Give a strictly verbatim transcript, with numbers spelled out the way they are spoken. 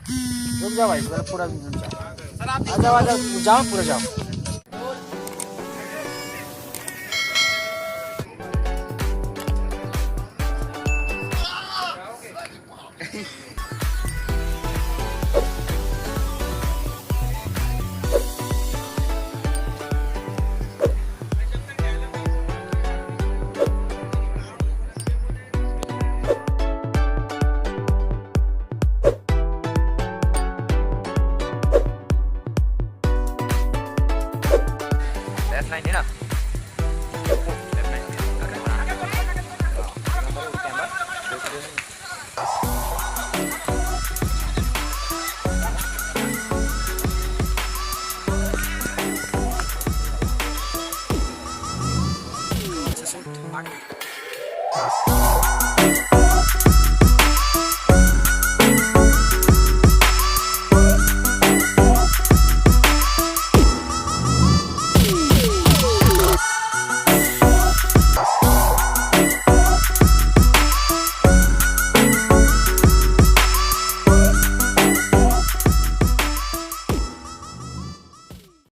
रुक जाओ भाई, पूरा, पूरा रुक जाओ। आ जाओ, आ जाओ, जाओ, पूरा जाओ। Left line है ना? Left line।